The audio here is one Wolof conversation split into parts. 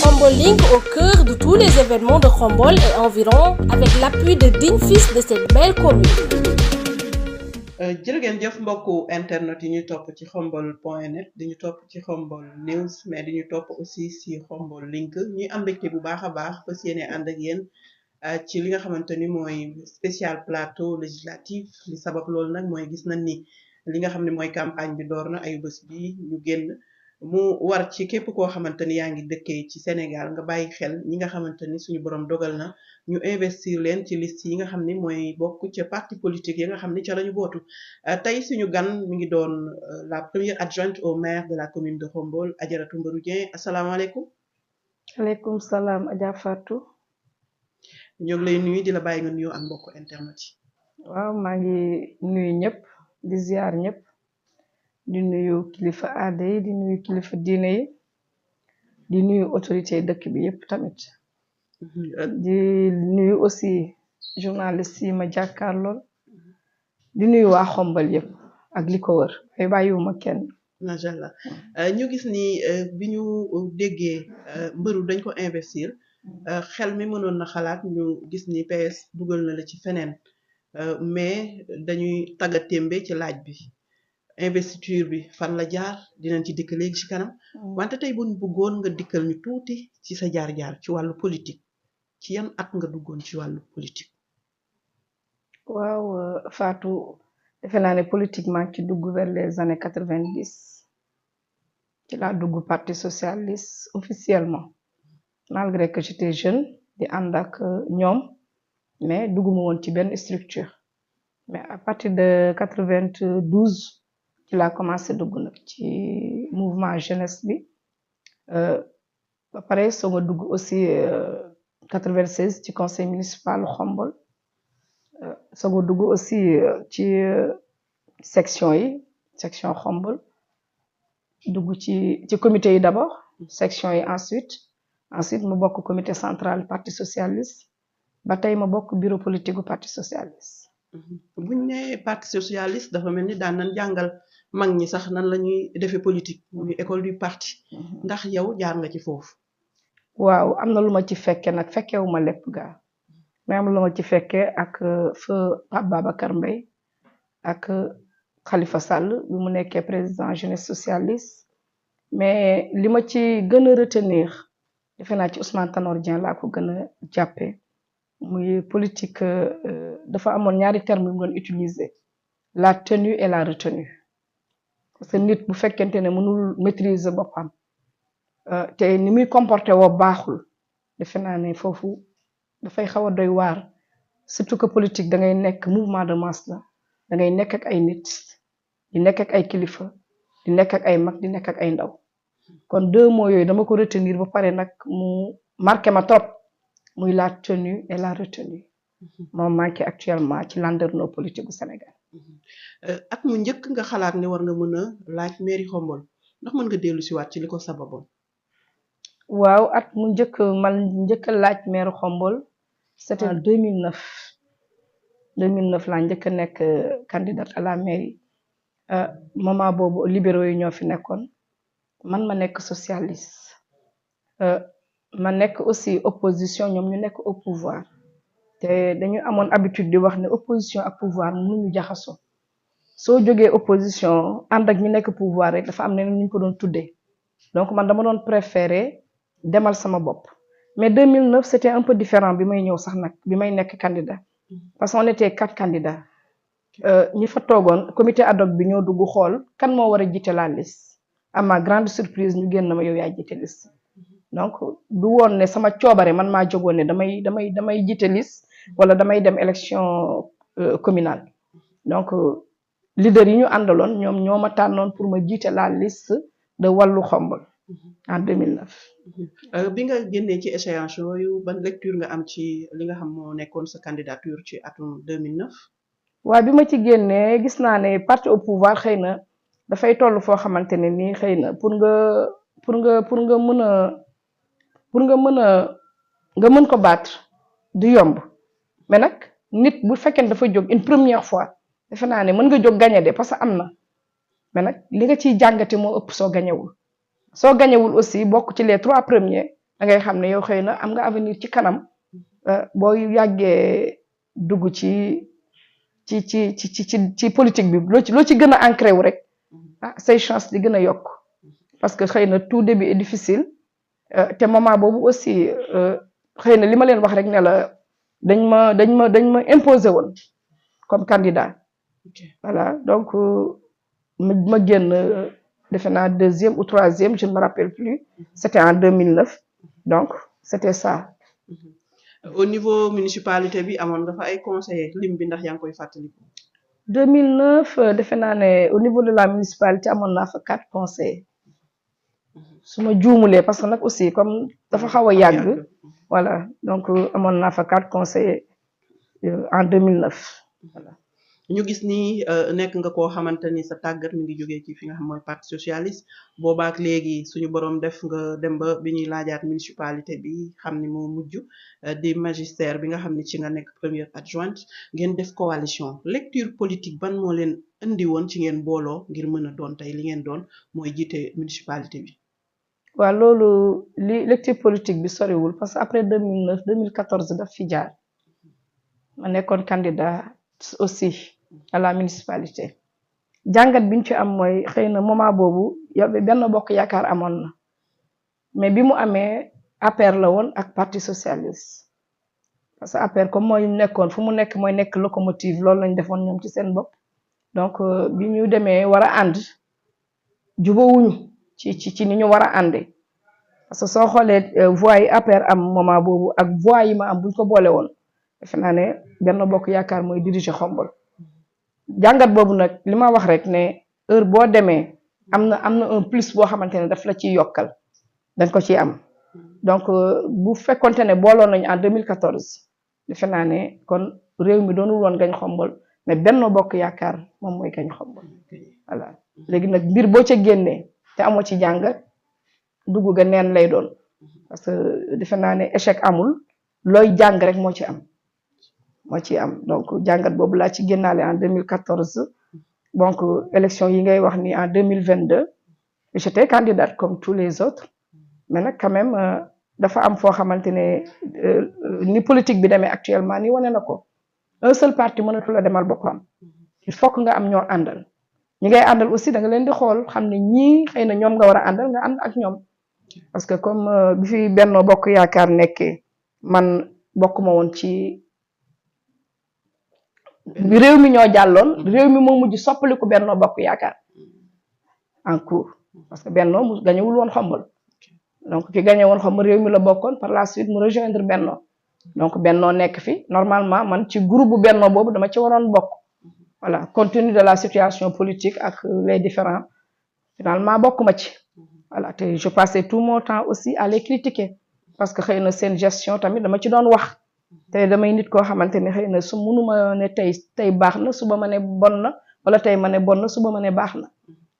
Khombol Link au cœur de tous les événements de Khombol et environ avec l'appui de Dinfis de cette belle commune. jërë ngeen jëf mbokku internet yi ñu topp ci khombol.net di ñu topp ci Khombol News mais di ñu topp aussi si Khombol Link ñuy am mbégte bu baax a baax fas yéene ànd ak yéen ci li nga xamante ni mooy spécial plateau législatif li sabab loolu nag mooy gis nañ ni li nga xam ne mooy campagne bi door na ay bés bi ñu génn mu war ci képp koo xamante ni yaa ngi dëkkee ci Sénégal nga bàyyi xel ñi nga xamante ni suñu borom dogal na ñu investir leen ci liste yi nga xam ni mooy bokk ca parti politique yi nga xam ni ca lañu bootu tey suñu gan mi ngi doon la première adjointe au maire de la commune de Khombol Adjaratou Mbarou Dieng asalaamaaleykum. aleykum salaam Adja Fatou. ñoo ngi lay nuyu di la bàyyi nga nuyoo ak mbokku internet yi. waaw maa ngi nuyu ñëpp di ziar ñëpp di nuyu kilifa aada yi di nuyu kilifa diine yi di nuyu autorité dëkk bi yëpp tamit di nuyu aussi journaliste yi ma jàkkaarlool di nuyu waa Khombol yëpp ak li ko wër ay bàyyiwuma kenn. macha allah ñu gis ni bi ñu déggee mbëru dañ ko investir xel mi mënoon na xalaat ñu gis ni PS dugal na la ci feneen mais dañuy tagga témbe ci laaj bi investiture bi fan la jaar dinañ ci dikk léegi ci kanam wante tey bu ñu bëggoon nga dikkal ñu tuuti ci sa jaar-jaar ci wàllu politique ci yan at nga duggoon ci wàllu politique. waaw Fatou defe naa ne politiquement ci dugg vers les années 90 ci laa dugg parti socialiste officiellement malgré que j'étais jeune di ànd ak ñoom mais dugguma woon ci benn structure mais à partir de 92 ci laa commencé dugg nag ci mouvement jeunesse bi ba pare soo nga dugg aussi 96 ci conseil municipal Khombol soo nga dugg aussi ci section yi section Khombol dugg ci comité yi d'abord section yi ensuite mu bokk comité central parti socialiste ba tey ma bokk bureau politique bu parti socialiste. buñ ne parti socialiste dafa mel ni daan nañ jàngal mag ñi sax nan la ñuy defee politique muy école du parti ndax yow jaar nga ci foofu. waaw am na lu ma ci fekke nag fekkewuma lépp gaa mais am lu ma ci fekke ak feu Pape Babacar Mbaye ak Khalifa Sall bi mu nekkee président jeunesse socialiste mais li ma ci gën a retenir defe naa ci Ousmane Tanor Dieng laa ko gën a jàppee muy politique dafa amoon ñaari termes yu mu doon utiliser la tenue et la retenue parce que nit bu fekkente ne mënul maîtriser boppam te ni muy comporté woo baaxul defe naa ne foofu dafay xaw a doy waar surtout que politique da ngay nekk mouvement de masse la da ngay nekk ak ay nit di nekk ak ay kilifa di nekk ak ay mag di nekk ak ay ndaw kon deux mots yooyu dama ko retenir ba pare nag mu marqué ma trop muy la tenue et la retenue moo manqué actuellement ci landerneau politique bu Sénégal. at mu njëkk nga xalaat ne war nga mën a laaj mairie Khombol ndax mën nga dellu si waat ci li ko sababoon. waaw at mu njëkk man njëkk a laaj maire Khombol c'était en 2009 laa njëkk a nekk candidate à la mairie moment boobu libéraux yi ñoo fi nekkoon man ma nekk socialiste ma nekk aussi opposition ñoom ñu nekk au pouvoir te dañu amoon habitude di wax ne opposition ak pouvoir mënuñu jaxasoo soo jógee opposition ànd ak ñu nekk pouvoir rek dafa am ne ñu ko doon tuddee donc man dama doon préférer demal sama bopp mais 2009 c'était un peu différent bi may ñëw sax nag bi may nekk candidat parce qu'on était 4 candidats ñi fa toogoon comité ad hoc bi ñoo dugg xool kan moo war a jiite la liste à ma grande surprise ñu génn ma yow yaay jiite liste donc du woon ne sama coobare man maa jógoon ne damay jiite liste wala damay dem élection communale donc leader yi ñu àndaloon ñoom ñoo ma tànnoon pour ma jiite la liste de Wallu Khombol en 2009. bi nga génnee ci échéance yooyu ban lecture nga am ci li nga xam moo nekkoon sa candidature ci atum 2009. waaw bi ma ci génnee gis naa ne parti au pouvoir xëy na dafay toll foo xamante ne nii xëy na pour nga mën ko battre du yomb mais nag nit bu fekkee dafa jóg une première fois defe naa ne mën nga jóg gagné de parce que am na mais nag li nga ciy jàngate moo ëpp soo gañewul soo gañewul aussi bokk ci les 3 premiers da ngay xam ne yow xëy na am nga avenir ci kanam boo yàggee dugg ci politique bi loo ci gën a ancré wu rek say chance di gën a yokk parce que xëy na tout début est difficile te moment boobu aussi xëy na li ma leen wax rek ne la dañ ma imposer woon comme candidat voilà donc ma génn defe naa 2e ou 3e je ne me rappelle plus c'était en 2009 donc c'était ça. Au niveau municipalité bi amoon nga fa ay conseillers lim bi ndax yaa ngi koy fàttaliku. 2009 defe naa ne au niveau de la municipalité amoon naa fa 4 conseillers su ma juumulee parce que nag aussi comme dafa xaw a yàgg voilà donc amoon naa fa 4 conseillers en 2009 voilà. ñu gis ni nekk nga koo xamante ni sa tàggat mi ngi jógee ci fi nga xam mooy parti socialiste boobaak léegi suñu borom def nga dem ba bi ñuy laajaat municipalité bi xam ni moo mujj di magistère bi nga xam ni ci nga nekk première adjointe ngeen def coalition lecture politique ban moo leen indi woon ci ngeen booloo ngir mën a doon tey li ngeen doon mooy jiite municipalité bi. waaw loolu li lecture politique bi soriwul parce que après 2009 2014 daf fi jaar ma nekkoon candidat aussi à la municipalité jàngat biñ ci am mooy xëy na moment boobu yow benn bokk yaakaar amoon na mais bi mu amee APR la woon ak parti socialiste parce que APR comme mooy nekkoon fu mu nekk mooy nekk locomotive loolu lañ defoon ñoom ci seen bopp donc bi ñu demee war a ànd jubawuñu ci ni ñu war a àndee parce que soo xoolee voix yi APR am moment boobu ak voix yi ma am buñ ko boole woon defe naa ne benn bokk yaakaar mooy diriger Xombol jàngat boobu nag li ma wax rek ne heure boo demee am na un plus boo xamante ne daf la ciy yokkal dañ ko ciy am donc bu fekkonte ne booloon nañu en 2014 defe naa ne kon réew mi doonul woon gañ Xombol mais Benno Bokk Yaakaar moom mooy gañ Xombol voilà léegi nag mbir boo ca génnee te amoo ci jàngat dugg ga neen lay doon parce que defe naa ne échec amul looy jàng rek moo ci am donc jàngat boobu laa ci génnaale en 2014 donc élection yi ngay wax ni en 2022 j'étais candidate comme tous les autres mais nag quand même dafa am foo xamante ne ni politique bi demee actuellement ni wane na ko un seul parti mënatu la demal boppam il faut que nga am ñoo àndal ñi ngay àndal aussi da nga leen di xool xam ne ñii xëy na ñoom nga war a àndal nga ànd ak ñoom parce que comme bi fi Benno Bokk Yaakaar nekkee man bokkuma woon ci réew mi ñoo jàlloon réew mi moo mujj soppaliku Benno Bokk Yaakaar en cours parce que Benno mu gañewul woon Xombol donc ki gañe woon Xombol réew mi la bokkoon par la suite mu rejoindre Benno donc Benno nekk fi normalement man ci groupe bu Benno boobu dama ci waroon bokk voilà compte tenu de la situation politique ak les différents finalement bokkuma ci voilà te je passais tout mon temps aussi à les critiquer parce que xëy na seen gestion tamit dama ci doon wax te damay nit koo xamante ne xëy na su mënuma ne tey baax na suba ma ne bon na wala tey ma ne bon na suba ma ne baax na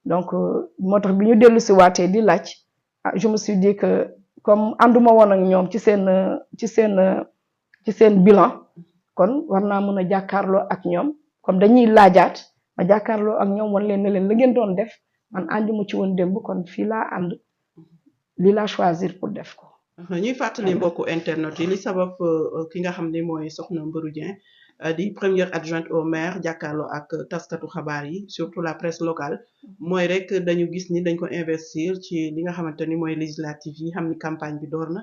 donc moo tax bi ñu dellu si waatee di laaj je me suis dit que comme ànduma woon ak ñoom ci seen bilan kon war naa mën a jàkkaarloo ak ñoom comme dañuy laajaat ma jàkkaarloo ak ñoom wan leen ne leen la ngeen doon def man ànduma ci woon démb kon fii laa ànd lii laa choisir pour def ko. ñuy fàttali mbokku internet yi li sabab ki nga xam ne mooy Soxna Mbarou Dieng di première adjointe au maire jàkkaarloo ak taskatu xabaar yi surtout la presse locale mooy rek dañu gis ni dañ ko investir ci li nga xamante ni mooy législative yi xam ni campagne bi door na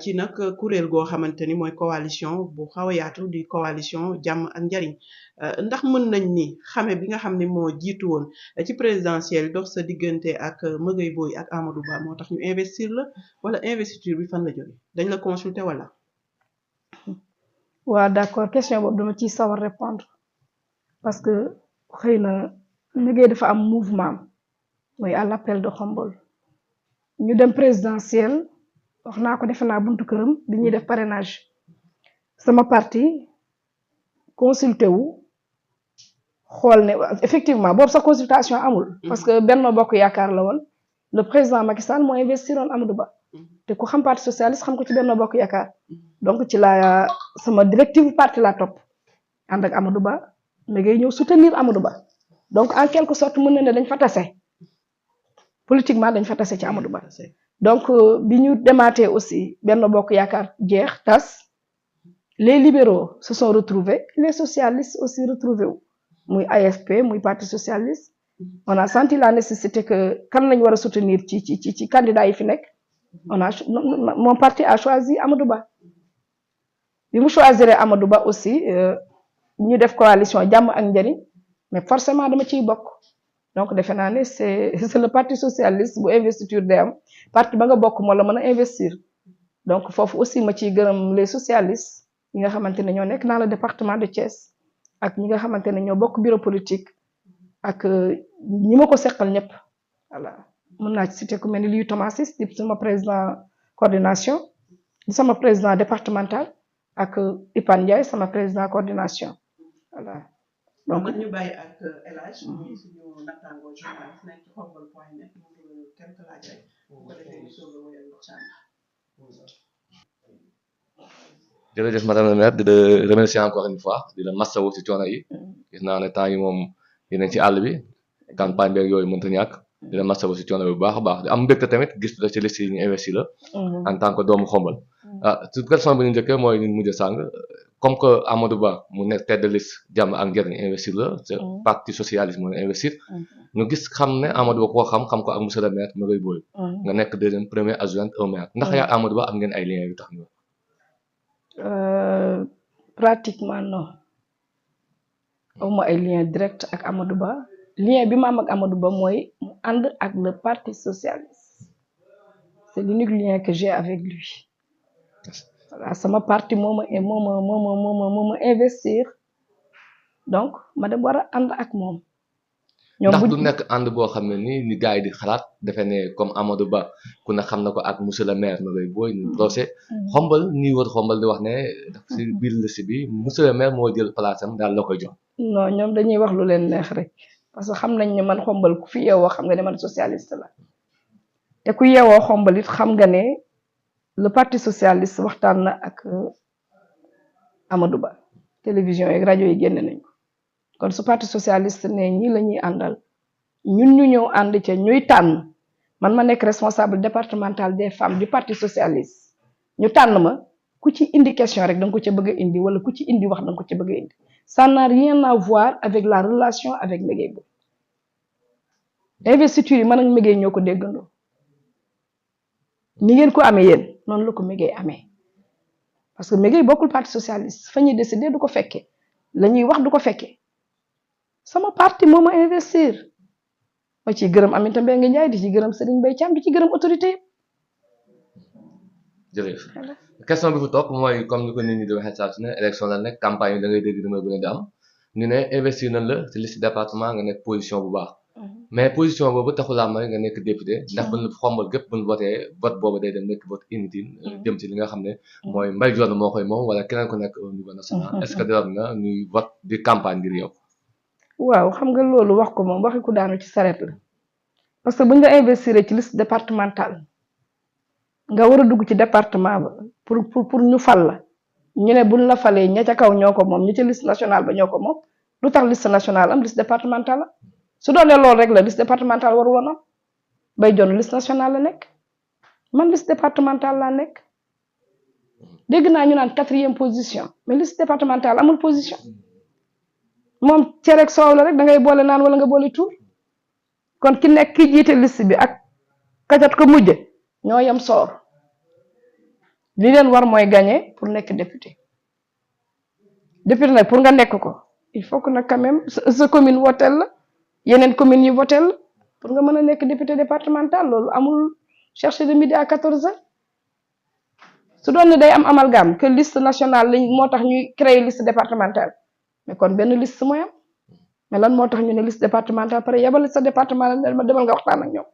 ci nag kuréel goo xamante ni mooy coalition bu xaw a yaatu di coalition jàmm ak njariñ ndax mën nañ ni xame bi nga xam ni moo jiitu woon ci présidentielle dox sa diggante ak Mëgëy Boye ak Amadou Ba moo tax ñu investir la wala investiture bi fan la jóge dañ la consulter wala. waaw d'accord question boobu dama ciy sawar répondre parce que xëy na liggéey dafa am mouvement mooy à l'appel de Xombol ñu dem présidentielle wax naa ko defe naa buntu këram bi ñuy def parrainage sama parti consulté wu xool ne effectivement boobu sax consultation amul parce que Benno Bokk Yaakaar la woon le président Macky Sall moo investiroon Amadou Ba te ku xam parti socialiste xam ko ci Benno Bokk Yaakaar donc ci la sama directive parti la topp ànd ak Amadou Ba mais ngay ñëw soutenir Amadou Ba donc en quelque sorte mën na ne dañ fa tase politiquement dañ fa tase ci Amadou Ba donc bi ñu demaatee aussi Benno Bokk Yaakaar jeex tas les libéraux se sont retrouvés les socialistes aussi retrouvés wu muy AFP muy parti socialiste on a senti la nécessité que kan lañ war a soutenir ci candidat yi fi nekk mon parti a choisi Amadou Ba bi mu choisir Amadou Ba aussi ñu def coalition jàmm ak njëriñ mais forcément dama ciy bokk donc defe naa ne c'est le parti socialiste bu investiture day am parti ba nga bokk moo la mën a investir donc foofu aussi ma ciy gërëm les socialistes ñi nga xamante ne ñoo nekk dans le département de Thiès ak ñi nga xamante ne ñoo bokk bureau politique ak ñi ma ko seqal ñëpp voilà mën naa ci citer ku mel ni Liu Thomas Ciss di sama président coordination di sama président départemental ak Ipan Ndiaye sama président coordination voilà donc ñu bàyyi ak El Hadj muy suñu nattaangoo journaliste nekk ci xombol.net mu ngi quelque laaj rek bu ko defee ñu soog a wéyal waxtaan. jërëjëf madame la maire di la remercier encore une fois di la masawu ci coono yi gis naa ne temps yi moom yéen ci àll bi campagne beeg yooyu mënta ñàkk di la masawu ci coono bi bu baax a baax di am mbégte tamit gis la ci liste yi ñu investi la en tant que doomu xombal ci question bi ñu njëkkee mooy ñu mujj sàng comme que Amadou Ba mu nekk tête de liste jàmm ak njëriñ investir la c'est parti socialiste moo investir ñu gis xam ne Amadou Ba koo xam ko ak monsieur le maire Maguette Boye nga nekk deuxième premier adjoint au maire ndax yaa Amadou Ba am ngeen ay liens yu tax ñu pratiquement non awma ay lien direct ak Amadou Ba lien bi ma am ak Amadou Ba mooy mu ànd ak le parti socialiste c'est l'unique lien que j'ai avec lui voilà sama parti moo ma investir donc ma dem war a ànd ak moom ñoom ndax du nekk ànd boo xam ne ni gars yi di xalaat defe ne comme Amadou Ba ku ne xam na ko ak monsieur le maire Maguette Boye ñu procès xombal nii wër xombal di wax ne daf si biir liste bi monsieur le maire moo jël place am daal la koy jox non ñoom dañuy wax lu leen neex rek parce que xam nañ ne man xombal ku fi yeewoo xam nga ne man socialiste la te ku yeewoo xombal it xam nga ne le parti socialiste waxtaan na ak Amadou Ba télévision yeeg rajo yi génne nañ ko kon su parti socialiste ne ñi la ñuy àndal ñun ñu ñëw ànd ca ñuy tànn man ma nekk responsable départemental des femmes du parti socialiste ñu tànn ma ku ci indi question rek da nga ko ca bëgg a indi wala ku ci indi wax da nga ko ca bëgg a indi ça n'a rien à voir avec la relation avec Maguette Boye investiture yi man ak Maguette ñoo ko déggandoo ni ngeen ko amee yéen noonu la ko Maguette amee parce que Maguette bokkul parti socialiste fa ñuy décider du ko fekkee la ñuy wax du ko fekkee sama parti moo ma investir ma ciy gërëm Aminata Mbengue Ndiaye di ci gërëm Serigne Mbaye Thiam di ci gërëm autorité jërëjëf question bi fu topp mooy comme ni ko nit ñi di waxee saa su ne élection la nekk campagne yi da ngay dégg rumeur bu ne di am ñu ne investir nañ la ci liste département nga nekk position bu baax mais position boobu taxul laa may nga nekk député ndax buñ xombal gépp buñ voté vote boobu day dem nekk vote inutile jëm ci li nga xam ne mooy mbay joon moo koy moom wala keneen ku nekk au niveau national est-ce que dara na ñuy vote di campagne ngir yow waaw xam nga loolu wax ko moom waxi ku daanu ci saret la parce que buñ nga investir ci liste départementale nga war a dugg ci département ba pour ñu fal la ñu ne buñ la falee ña ca kaw ñoo ko moom ña ca liste nationale ba ñoo ko moom lu tax liste nationale am liste départementale la su doonee loolu rek la liste départementale waru woon am bay jon liste nationale la nekk man liste départementale laa nekk dégg naa ñu naan 4e position mais liste départementale amul position moom cereeg soow la rek da ngay boole naan wala nga boole tuur kon ki nekk ki jiite liste bi ak kacat ko mujj ñoo yem soor li leen war mooy gagner pour nekk député nag pour nga nekk ko il faut que nag quand même sa commune wotel la yeneen commune yi votel la pour nga mën a nekk député départemental loolu amul chercher de midi à 14h su doon ne day am amalgame que liste nationale lañ moo tax ñuy créer liste départementale mais kon benn liste mooy am mais lan moo tax ñu ne liste départementale pare yebal sa département la ma demal nga waxtaan ak ñoom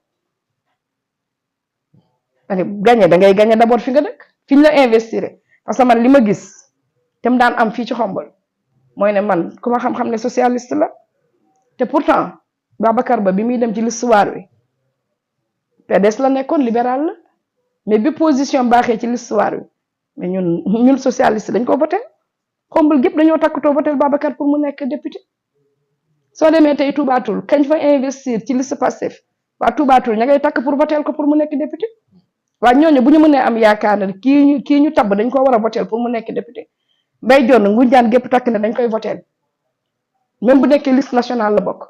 da ngay gagné d'abord fi nga dëkk fi ñu la investir parce que man li ma gis te mu daan am fii ci xombol mooy ne man ku ma xam-xam ne socialiste la te pourtant Babacar Ba bi muy dem ci liste waar wi PDS la nekkoon libéral la mais bi position baaxee ci liste waar wi mais ñun socialiste dañ ko voté xombal gépp dañoo takkutoo voté Babacar pour mu nekk député soo demee tey Touba Toul kañ fa investir ci liste Pastef waa Touba Toul ña ngay takk pour voter ko pour mu nekk député waa ñooñu bu ñu mënee am yaakaar ne kii ñu tabb dañ ko war a voter pour mu nekk député Mbaye Dione Ngoundiane gépp takk ne dañ koy voter même bu nekkee liste nationale la bokk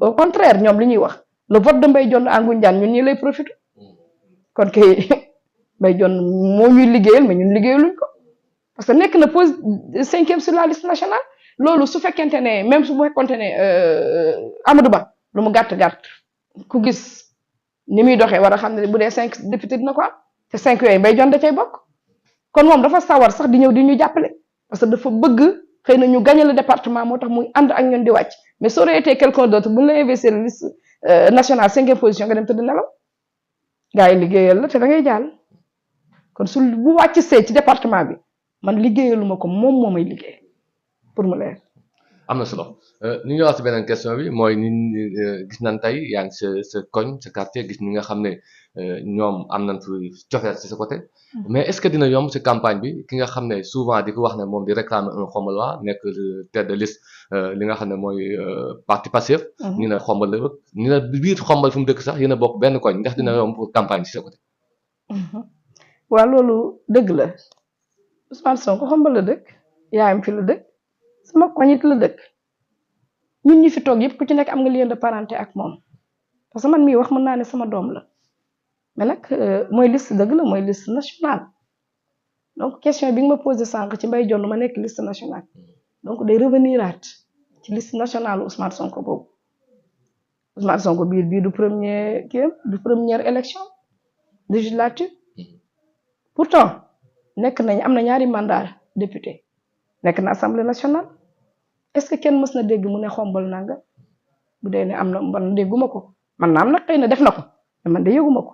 au contraire ñoom li ñuy wax le vote de Mbaye Dione à Ngoundiane ñun ñi lay profité kon kay Mbaye Dione moo ñuy liggéeyal mais ñun liggéeyaluñ ko parce que nekk na pose 5e sur la liste nationale loolu su fekkente ne même su fekkonte ne Amadou Ba lu mu gàtt ku gis ni muy doxee war a xam ne bu dee 5 député dina ko am te 5 yooyu Mbaye Dione da cay bokk kon moom dafa sawar sax di ñëw di ñu jàppale parce que dafa bëgg xëy na ñu gagné le département moo tax muy ànd ak ñun di wàcc mais ça aurait été quelqu'un d'autre bu ñu la investir liste nationale 5e position nga dem tëdd nelaw gars yi liggéeyal la te da ngay jàll kon su bu wàcc see ci département bi man liggéeyaluma ko moom moo may liggéey pour mu leer. am na solo ñu ngi wax ci beneen question bi mooy ni gis nañ tey yaa ngi sa koñ sa quartier gis ñi nga xam ne ñoom am nañ fi cofeel ci sa côté mais est-ce que dina yomb ci campagne bi ki nga xam ne souvent di ko wax ne moom di réclamer un Xombolois nekk tête de liste li nga xam ne mooy parti Pastef ñu ne Xombol la ñu ne biir Xombol fu mu dëkk sax yéen a bokk benn koñ ndax dina yomb pour campagne ci sa côté. waaw loolu dëgg la Ousmane Sonko Xombol la dëkk yaayam fi la dëkk sama koñ it la dëkk ñun ñi fi toog yëpp ku ci nekk am nga lien de parenté ak moom parce que man mii wax mën naa ne sama doom la mais nag mooy liste dëgg la mooy liste nationale donc question bi nga ma posé sànq ci Mbaye Dione ma nekk liste nationale donc day revenir aat ci liste nationale Ousmane Sonko boobu Ousmane Sonko bii du première élection législative pourtant nekk nañ am na ñaari mandat député nekk na assemblée nationale est-ce que kenn mës na dégg mu ne Xombol nanga bu dee ne am na man dégguma ko man naam nag xëy na def na ko mais man de yëguma ko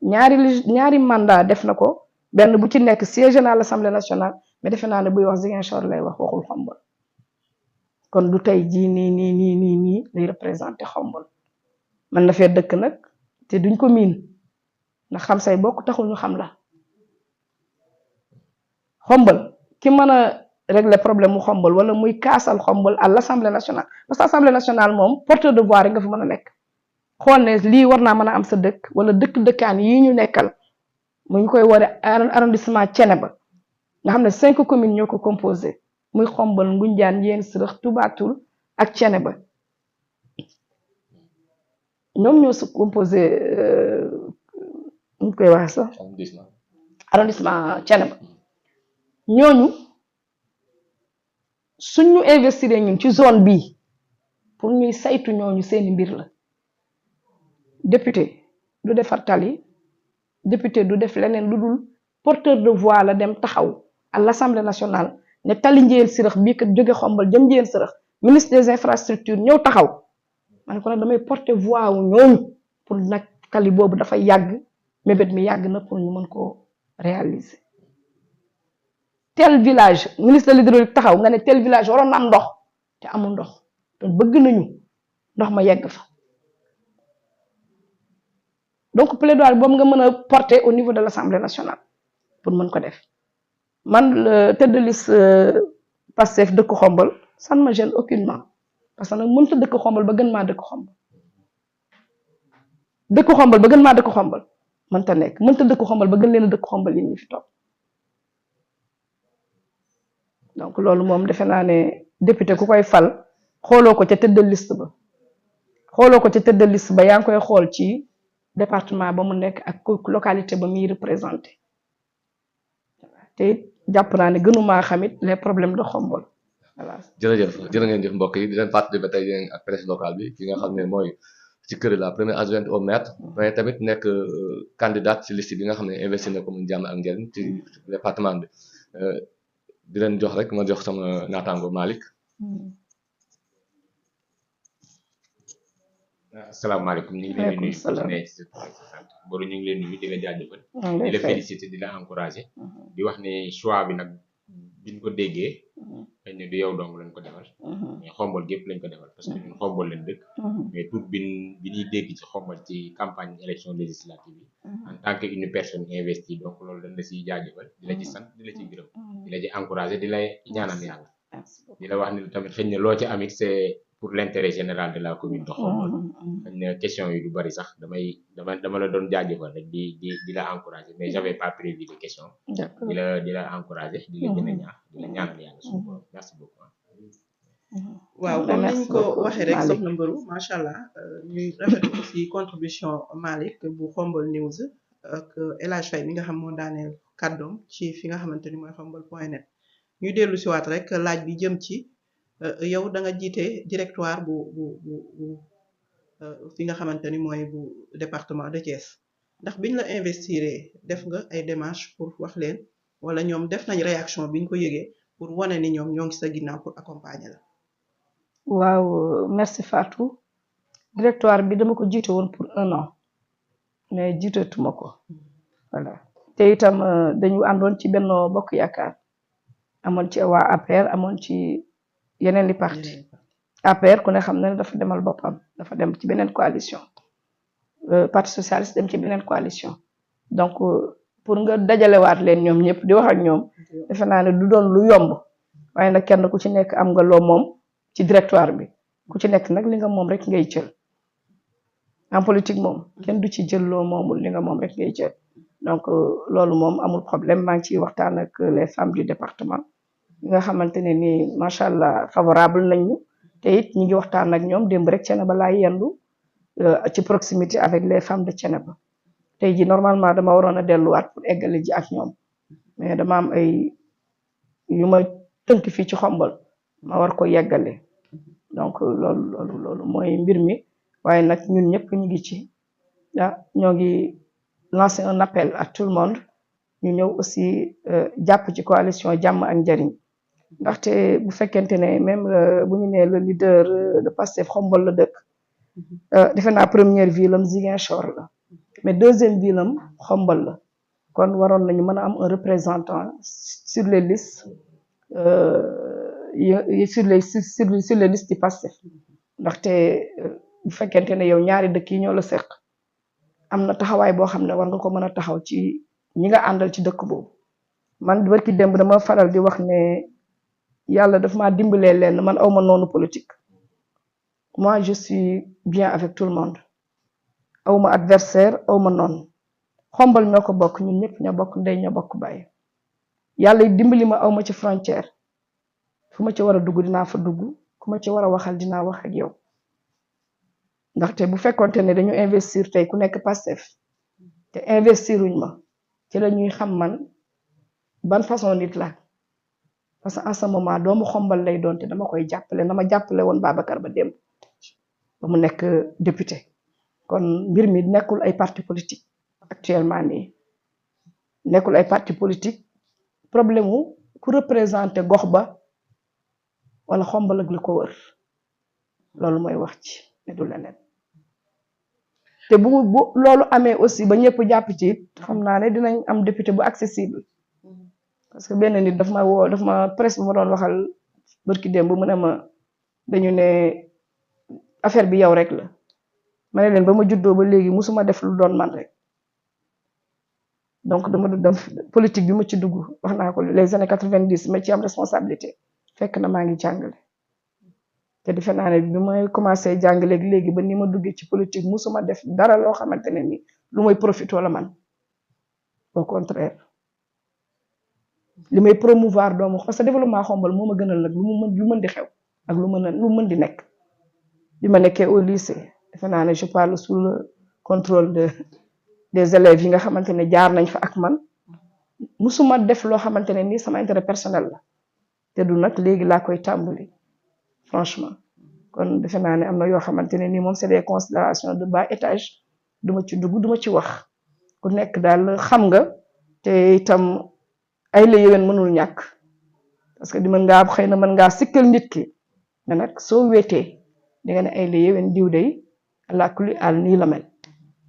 ñaari mandat def na ko benn bu ci nekk siège à l'assemblée nationale mais defe naa ne buy wax Ziguinchor lay waxul Xombol kon du tey jii nii lay représenté Xombol man na fee dëkk nag te duñ ko miin ndax xam say bokk taxul ñu xam la Xombol ki mën a régler problème mu Xombol wala muy kaasal Xombol à l'Assemblée nationale parce que Assemblée nationale moom porteur de voix rek nga fi mën a nekk xool ne lii war naa mën a am sa dëkk wala dëkkaan yii ñu nekkal mu ñu koy ware arrondissement Thiénaba nga xam ne 5 communes ñoo ko composé muy Xombol Ngoundiane Yène Sirakh Touba Toul ak Thiénaba ñoom ñoo su composé ñu koy wax sax arrondissement Thiénaba ñooñu suñu investir ñun ci zone bii pour ñuy saytu ñooñu seeni mbir la député du defar tali député du def leneen lu dul porteur de voix la dem taxaw à l'Assemblée nationale ne tali Ndiéyène Sirakh bii kat jóge Xombol jëm Ndiéyène Sirakh ministre des infrastructures ñëw taxaw ma ne ko nag damay porter voix wu ñooñu pour nag tali boobu dafa yàgg mébét mi yàgg na pour ñu mën koo réaliser tel village ministre de l'hydraulique taxaw nga ne tel village waroon na am ndox te amul ndox te bëgg nañu ndox ma yegg fa donc plaidoyer boobu nga mën a porter au niveau de l'Assemblée nationale pour mën ko def man tête de liste Pastef dëkk Xombol ça ne me gêne aucunement parce que nag mënta dëkk Xombol ba gën maa dëkk Xombol ba gën maa dëkk Xombol mënta nekk mënta dëkk Xombol ba gën leen a dëkk Xombol yi ñu fi toog donc loolu moom defe naa ne député ku koy fal xooloo ko ca tête de liste ba yaa ngi koy xool ci département ba mu nekk ak localité ba muy représenté te jàpp naa ne gënumaa xamit les problèmes de Xombol voilà. jërëjëf jërë ngeen jëf mbokk yi di leen fàttali ba tey yéen ak presse locale bi ki nga xam ne mooy ci kër la première adjointe au maire mais tamit nekk candidate ci liste bi nga xam ne investi na commune Jàmm ak Njariñ ci département bi di leen jox rek ma jox sama naataango Malick. asalaamaaleykum ñu ngi leen di nuyu ku ci ne ci sa tur ak sa sant Boru ñu ngi leen nuyu di la jaajëfal di la féliciter di la encourager di wax ne choix bi nag biñ ko déggee xëy na du yow dong lañ ko defal mais Xombol gépp lañ ko defal parce que ñun Xombol lañ dëkk mais tout bi ñuy dégg ci Xombol ci campagne élection législative yi en tant que une personne investie donc loolu dañ la siy jaajëfal di la ci sant di la ci gërëm di la ci encourager di la ñaanal yàlla di la wax ne tamit xëy na loo ci amit c'est pour l'intérêt général de la commune de Khombole. xëy na question yi du bari sax dama la doon jaajëfal rek di la encourager mais j'avais pas prévu de question. di la encourager di la gën a ñaax di la ñaanal yàlla suñu borom merci beaucoup. waaw comme niñ ko waxee rek soxna Mbarou macha allah ñuy rafetlu aussi contribution Malick bu Khombole News ak El Hadj Faye mi nga xam moo daaneel kàddoom ci fi nga xamante ni mooy khombole.net ñuy dellu si waat rek laaj bi jëm ci yow da nga jiite directoire bu fi nga xamante ni mooy bu département de Thiès ndax biñ la investir def nga ay démarches pour wax leen wala ñoom def nañ réaction biñ ko yëgee pour wane ni ñoom ñoo ngi sa ginnaaw pour accompagner la. waaw merci Fatou directoire bi dama ko jiite woon pour 1 an mais jiitatuma ko voilà te itam dañu àndoon ci Benno Bokk Yaakaar amoon ci waa APR amoon ci yeneen i parti APR ku ne xam na ne dafa demal boppam dafa dem ci beneen coalition parti socialiste dem ci beneen coalition donc pour nga dajalewaat leen ñoom ñëpp di wax ak ñoom defe naa ne du doon lu yomb waaye nag kenn ku ci nekk am nga loo moom ci directoire bi ku ci nekk nag li nga moom rek ngay jël en politique moom kenn du ci jël loo moomul li nga moom rek ngay jël donc loolu moom amul problème maa ngi ciy waxtaan ak les femmes du département ñi nga xamante ne ni macha allah favorable nañ ñu te it ñi ngi waxtaan ak ñoom démb rek Thiénaba laa yendu ci proximité avec les femmes de Thiénaba tey ji normalement dama waroon a delluwaat pour eggale ji ak ñoom mais dama am ay yu ma tënk fii ci Khombole ma war ko yeggale donc loolu mooy mbir mi waaye nag ñun ñëpp ñu ngi ci ñoo ngi lancer un appel à tout le monde ñu ñëw aussi jàpp ci coalition jàmm ak njariñ ndaxte bu fekkente ne même bu ñu nee le leader de Pastef Khombole la dëkk defe naa première ville am Ziguinchor la mais deuxième ville am Khombole la kon waroon nañu mën a am un représentant sur les listes sur les listes du Pastef ndaxte bu fekkente ne yow ñaari dëkk yi ñoo la seq am na taxawaay boo xam ne war nga ko mën a taxaw ci ñi nga àndal ci dëkk boobu man barki démb dama faral di wax ne yàlla daf maa dimbalee leen man awma noonu politique moi je suis bien avec tout le monde awma adversaire awma noonu Khombole ñoo ko bokk ñun ñëpp ñoo bokk ndey ñoo bokk bàyyi yàlla dimbali ma awma ci frontière fu ma ci war a dugg dinaa fa dugg ku ma ci war a waxal dinaa wax ak yow ndaxte bu fekkonte ne dañu investir tey ku nekk Pastef te investiruñ ma ci la ñuy xam man ban façon nit la parce que en ce moment doomu Khombole lay doon te dama koy jàppale na ma jàppale woon Babacar ba démb ba mu nekk député kon mbir mi nekkul ay parti politique actuellement nii nekkul ay parti politique problème wu ku représenté gox ba wala Khombole ak li ko wër loolu mooy wax ci ne du leneen te bu loolu amee aussi ba ñëpp jàpp ci xam naa ne dinañ am député bu accessible parce que benn nit daf ma woo daf ma presse bu ma doon waxal barki démb mu ne ma dañu ne affaire bi yow rek la ma ne leen ba ma juddoo ba léegi musuma def lu doon man rek donc dama du dem politique bi ma ci dugg wax naa ko les années 90 ma ci am responsabilité fekk na maa ngi jàngale te defe naa ne bi may commencé jàngale léegi ba ni ma duggee ci politique musuma def dara loo xamante ne ni lu may profité la man au contraire li may promouvoir doomu parce que développement Khombole moo ma gënal nag lu mën di xew ak lu mën di nekk bi ma nekkee au lycée defe naa ne je parle sous le contrôle des élèves yi nga xamante ne jaar nañ fa ak man musuma def loo xamante ne nii sama intérêt personnel la te du nag léegi laa koy tàmbali franchement kon defe naa ne am na yoo xamante ne nii moom c'est des considérations de bas étage duma ci dugg duma ci wax ku nekk daal xam nga te itam ay la yéwén mënul ñàkk parce que di mën ngaa xëy na mën ngaa sikkal nit ki mais nag soo wéetee di nga ne ay la yéwén diw day àla kuli àll nii la mel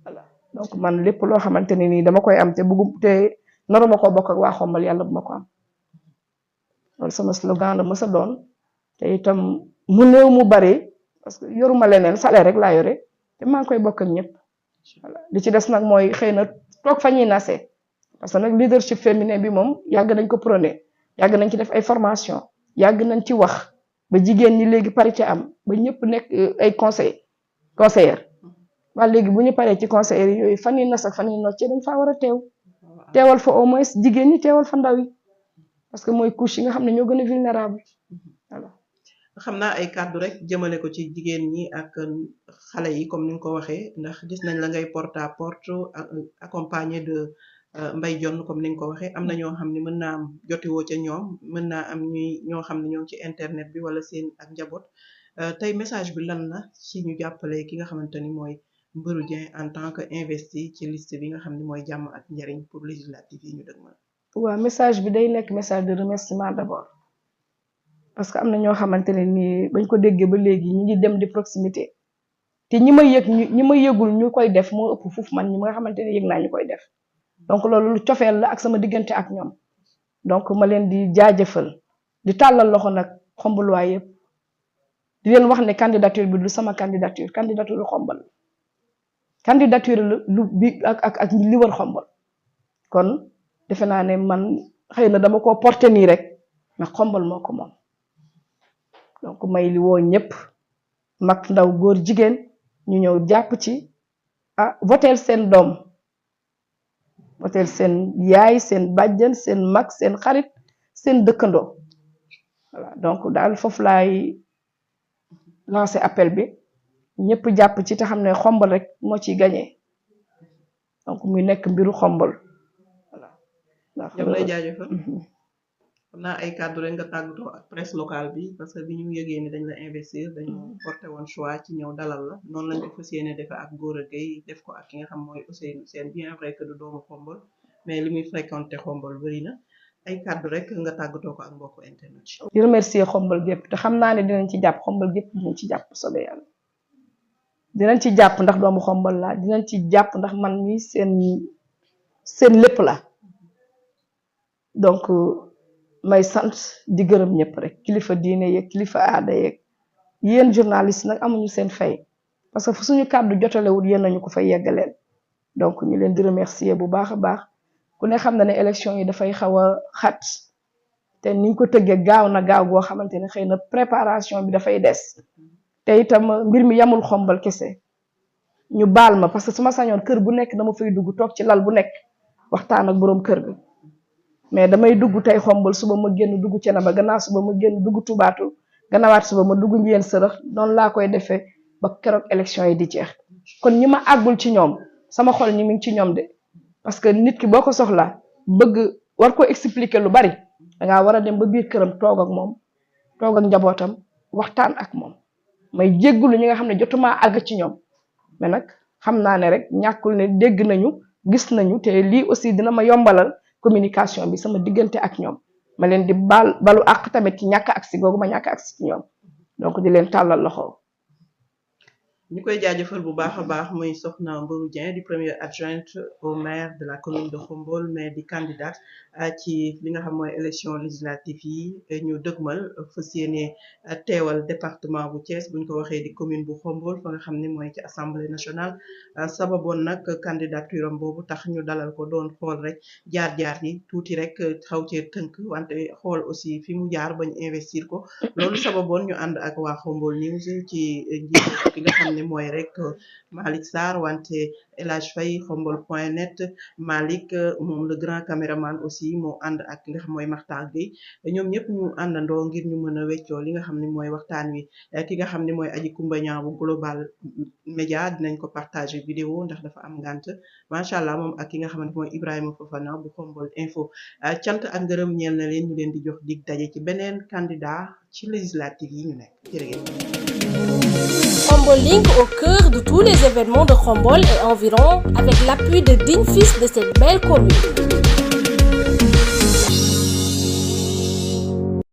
voilà donc man lépp loo xamante ne nii dama koy am te bëggum te naruma ko bokk ak waa Khombole yàlla bu ma ko am loolu sama slogan la mësa doon te itam mu néew mu bari parce que yoruma leneen salaire rek laa yore te maa ngi koy bokk ak ñëpp voilà li ci des nag mooy xëy na toog fa ñuy nasee parce que nag leadership féminin bi moom yàgg nañ ko prôné yàgg nañ ci def ay formation yàgg nañ ci wax ba jigéen ñi léegi parité am ba ñëpp nekk ay conseillère waa léegi bu ñu paree ci conseillère yooyu fan yi nas ak fan yi noccee dañ faa war a teewal fa au moins jigéen ñi teewal fa ndaw yi parce que mooy couche yi nga xam ne ñoo gën a vulnérable voilà. xam naa ay kàddu rek jëmale ko ci jigéen ñi ak xale yi comme ni nga ko waxee ndax gis nañ la ngay porte à porte accompagné de Mbaye Dione comme ni nga ko waxee am na ñoo xam ne mën naa am jotiwoo ca ñoom mën naa am ñoo xam ne ñoo ci internet bi wala seen ak njaboot tey message bi lan la ci ñu jàppale ki nga xamante ni mooy Mbarou Dieng en tant que investi ci liste bi nga xam ne mooy jàmm ak njariñ pour législative yi ñu dëgmal. waaw message bi day nekk message de remerciement d'abord parce que am na ñoo xamante ne nii bañ ko déggee ba léegi ñu ngi dem di proximité te ñi ma yëgul ñu koy def moo ëpp fuuf man ñi nga xamante ne yëg naa ñu koy def donc loolu lu cofeel la ak sama diggante ak ñoom donc ma leen di jaajëfal di tàllal loxo nag Xombol yëpp di leen wax ne candidature bi du sama candidature lu Xombol candidature lu bi ak li wër Xombol kon defe naa ne man xëy na dama ko porté nii rek mais Xombol moo ko moom donc may li woo ñëpp mag ndaw góor jigéen ñu ñëw jàpp ci votel seen doom votel seen yaay seen bàjjen seen mag seen xarit seen dëkkandoo voilà donc daal foofu laay lancé appel bi ñëpp jàpp ci te xam ne Xombol rek moo ciy gagné donc muy nekk mbiru Xombol voilà. ñoom lay jaajëfal. xam naa ay kàddu rek nga tàggatoo ak presse locale bi parce que bi ñu yëgee ni dañ la investir dañu porté woon choix ci ñëw dalal la noonu lañ ko fas yéene defe ak Gora Gueye def ko ak ki nga xam mooy Ousseynou Sène bien vrai que du doomu Xombol mais li muy fréquenté Xombol bëri na ay kàddu rek nga tàggatoo ko ak mbokku internet yi. di remercier Xombol gépp te xam naa ne dinañ ci jàpp Xombol gépp dinañ ci jàpp soobee yàlla dinañ ci jàpp ndax doomu Xombol la dinañ ci jàpp ndax man mi seen lépp la donc may sant di gërëm ñëpp rek kilifa diine yeeg kilifa aada yeeg yéen journaliste nag amuñu seen fay parce que fu suñu kàddu jotalewul yéen nañu ko fay yeggaleel donc ñu leen di remercier bu baax a baax ku ne xam na ne élection yi dafay xaw a xat te niñ ko tëggee gaaw na gaaw goo xamante ne xëy na préparation bi dafay des te itam mbir mi yamul Xombol kese ñu baal ma parce que su ma sañoon kër bu nekk dama fay dugg toog ci lal bu nekk waxtaan ak boroom kër ga mais damay dugg tey Xombol suba ma génn dugg Thiénaba gannaaw suba ma génn dugg Toubatoul gannaawaat suba ma dugg Ndiéyène Sërëx noonu laa koy defee ba keroog élection yi di jeex kon ñi ma àggul ci ñoom sama xol ñi mi ngi ci ñoom de parce que nit ki boo ko soxlaa bëgg war ko expliquer lu bari dangaa war a dem ba biir këram toog ak moom toog ak njabootam waxtaan ak moom may jéggulu ñi nga xam ne jotumaa àgg ci ñoom mais nag xam naa ne rek ñàkkul ne dégg nañu gis nañu te lii aussi dina ma yombalal communication bi sama diggante ak ñoom ma leen di balu àq tamit ci ñàkk agsi googu ma ñàkk agsi ci ñoom donc di leen tàllal loxo. ñu koy jaajëfal bu baax a baax muy soxna Mbarou Dieng di première adjointe au maire de la commune de Xombol mais di candidate ci li nga xam mooy élection législative yi ñu dëgmal fas yéene teewal département bu Thiès buñ ko waxee di commune bu Xombol fa nga xam ne mooy ci assemblée nationale sababoon nag candidature am boobu tax ñu dalal ko doon xool rek jaar-jaar yi tuuti rek xaw cee tënk wante xool aussi fi mu jaar bañ investir ko loolu sababoon ñu ànd ak waa Xombol News ci njiitu ki nga xam ne mooy rek Malick Sarr wante El Hadj Faye Xombol.net Malick moom le grand caméraman aussi moo ànd ak li nga xam mooy Makhtar Gueye ñoom ñëpp ñu àndandoo ngir ñu mën a weccoo li nga xam ne mooy waxtaan wi ki nga xam ne mooy Aji Koumba Niang bu Global Média dinañ ko partager vidéo ndax dafa am ngànt macha allah moom ak ki nga xamante mooy Ibrahima Fofana bu Xombol Info cant ak ngërëm ñeel na leen ñu leen di jox dig daje ci beneen candidat ci législative yi ñu nekk jërëjëf. Xombol Link au cœur de tous les événements de Xombol et environ avec l'appui de dignes fils de cette belle commune.